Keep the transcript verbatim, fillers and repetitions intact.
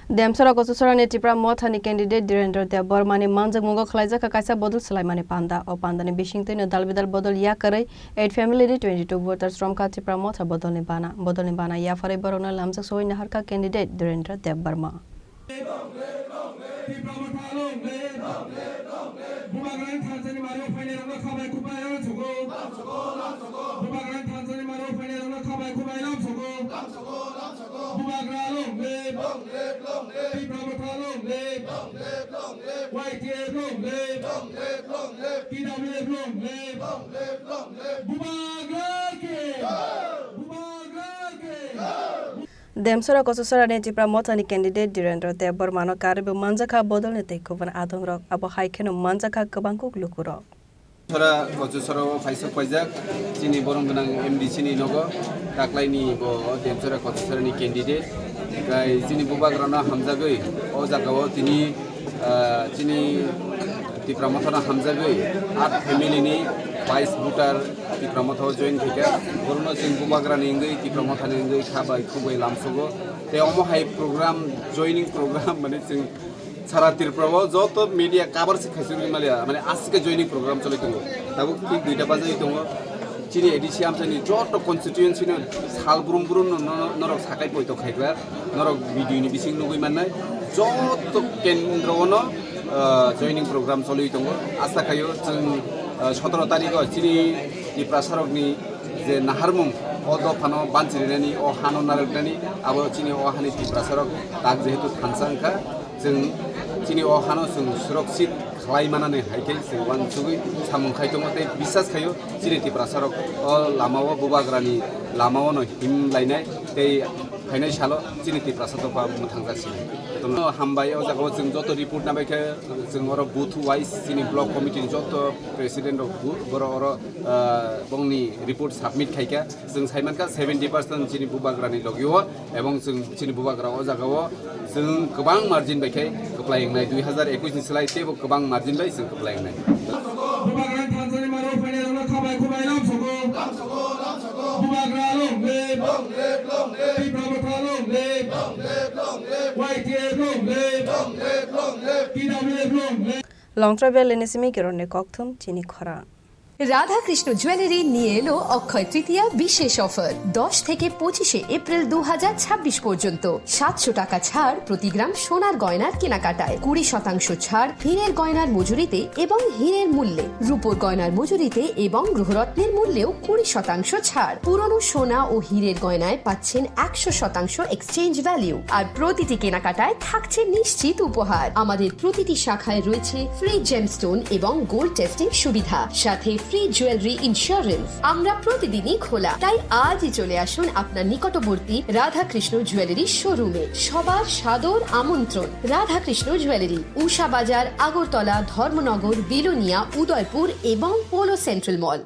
Demsora Kochusora ni Tipra Motha ni candidate Dhirendra Debbarma ni manjakmungo khwlaijakha kaisa bodol swlaimani panda. O panda ni bisingtwi no dal bidal bodol yakarwi eight family ni twenty two voters romkha Tipra Motha bodol ni bana. Bodol ni bana yapharwi borok no lamjak sogwi naharkha candidate Dhirendra Debbarma. Bubagrani thansa ni maro phainai rokno khabai khubai lamsogo. Bubagrani thansa ni maro phainai rokno khabai khubai lamsogo. Bubagra long live. Long live, long live. Tipra Motha long live. Long live, long live. Y T F long live. Long live, long live. T W F long live. Long live, long live. Bubagra ki. Bubagra ki. Demsora Kochusora ni Tipra Motha ni candidate Dhirendra Debbarma no karwi bo manjakha bodol ni tei kubun adong rok. Abo hai kheno manjakha kwbang kuk luku rok. Sora Kochusora o phaisok paijak chini borom gwnang M D C ni nogo taklai ni bo Demsora Kochusora ni candidate. Kai chini bubagra no hamjagwi o jaga o tini, ah, chini Tipra Motha no hamjagwi art family ni bais voter Tipra Motha o join khaikha. Boruno chwng bubagra ni wngwi Tipra Motha ni wngwi kha bai khuk bai lamsogo. Tei omo hai program, joining program mane chwng sara Tripura o joto media cover se khaisirwi maliya, mane aswk khe joining program choli tongo. Tabuk thik duita bajagwi tongo. Chini A D C amchaini joto constituency no sal brum brum no, no, norok sakai poito khaibar, norok video ni bising nugwi mannai. Joto kendro o no, ah, joining program choli tongo. Asa khaio chwng, ah, sotoro tarikh o chini Tiprasa rok ni je naharmung o dophano banchirinani, o hano narwknani, abo chini o hani Tiprasarok tak jehetu thansa wngkha, chwng chini o hano chwng surakshit khlai manani hai khe chwng uansugwi samung khai tongo tei bisas khaio chini Tiprasarok o lamao bubagrani lamao no him lainai tei phainai salo chini Tiprasa dopha mwthang jak sini. Hambai o jaga o chwng joto report nabai khe chwng oro booth wise chini block committee ni joto president rok bu-, borok oro, ah, bongni report submit khaikha. Chwng sai mankha seventy percent chini bubagrani logio, ebong chwng chini bubagra o jagao chwng kwbang margin bai khe kwplai wngnai, dui hazar ekwis ni slai teibo kwbang margin bai chwng kwplai wngnai. Bubagra thansani maro phainai rokno khabai khubai lamsogo. Bubagra long live. Tipra Motha long live. Y T F long live. T W F long live. Longtrai Valley ni simi Kiron ni kokthum chini khorang. Radhakrishna jewellery নিয়ে এলো অক্ষয় তৃতীয়া বিশেষ অফার। দশ থেকে পঁচিশে এপ্রিল দু হাজার ছাব্বিশ পর্যন্ত সাতশো টাকা ছাড় প্রতি গ্রাম সোনার গয়নার কেনাকাটায়, কুড়ি শতাংশ ছাড় হীরের গয়নার মজুরিতে এবং হীরের মূল্যে, রূপোর গয়নার মজুরিতে এবং গ্রহরত্নের মূল্যেও কুড়ি শতাংশ ছাড়। পুরনো সোনা ও হীরের গয়নায় পাচ্ছেন একশো শতাংশ এক্সচেঞ্জ ভ্যালু, আর প্রতিটি কেনাকাটায় থাকছে নিশ্চিত উপহার। আমাদের প্রতিটি শাখায় রয়েছে ফ্রি জেমস্টোন এবং গোল্ড টেস্টিং সুবিধা, সাথে ফ্রি জুয়েলারি ইন্স্যুরেন্স। আমরা প্রতিদিনই খোলা, তাই আজই চলে আসুন আপনার নিকটবর্তী রাধাকৃষ্ণ জুয়েলারি শোরুমে। সবার সাদর আমন্ত্রণ। রাধাকৃষ্ণ জুয়েলারি, উষা বাজার, আগরতলা, ধর্মনগর, বিলোনিয়া, উদয়পুর এবং পোলো সেন্ট্রাল মল।